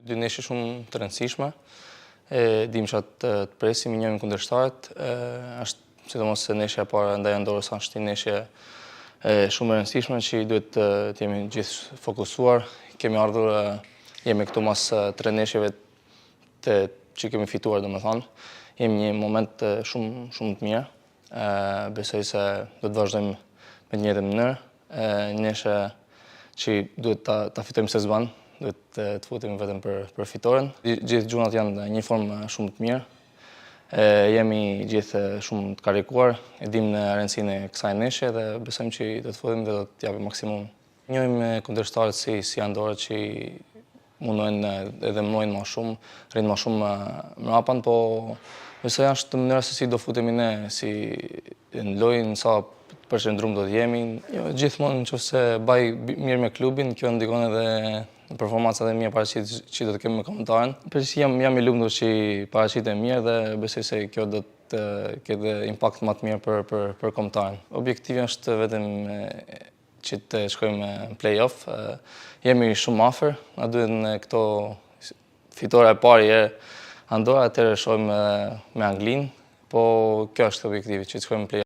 Dy ndeshje shumë të rëndësishme. E dim çfarë të, të presim, i njohim kundërshtarët. Është sidomos se ndeshja e parë ndaj Andorës është një ndeshje shumë e rëndësishme që duhet të, të jemi gjithë fokusuar. Kemi ardhur jemi këtu mas tre ndeshjeve të që kemi fituar, domethënë. Jemi një moment shumë shumë të mirë. Besoj se do të vazhdojmë me të njëjtën mënyrë. Ndeshje që duhet ta, ta fitojmë se s'ban, duhet të, të futemi vetëm për, për fitoren. Gjithë çunat janë në një formë shumë të mirë. E, jemi gjithë shumë të karikuar, e dim në rëndësinë e kësaj ndeshje dhe besojmë që do të futemi dhe do të japim maksimum. Njohim kundërshtarët si, si Andorra që mundojnë edhe mbrojnë më shumë, rrinë më shumë mrapan, po besoj është mënyra se si do futemi ne, si në lojë, në sa të përqendrum do të jemi. Jo, gjithmonë në qoftë se baj mirë me klubin, kjo ndikon edhe në performancat e mia paraqit që do të kemi me kombëtaren. Përgjithësi jam jam i lumtur që paraqitem mirë dhe besoj se kjo do të ketë impakt më të mirë për për për kombëtaren. Objektivi është vetëm që të shkojmë në play-off. Jemi shumë afër, na duhet në këto fitora e parë e Andorra, atëherë shohim me Anglinë, po kjo është objektivi, që të shkojmë në play-off.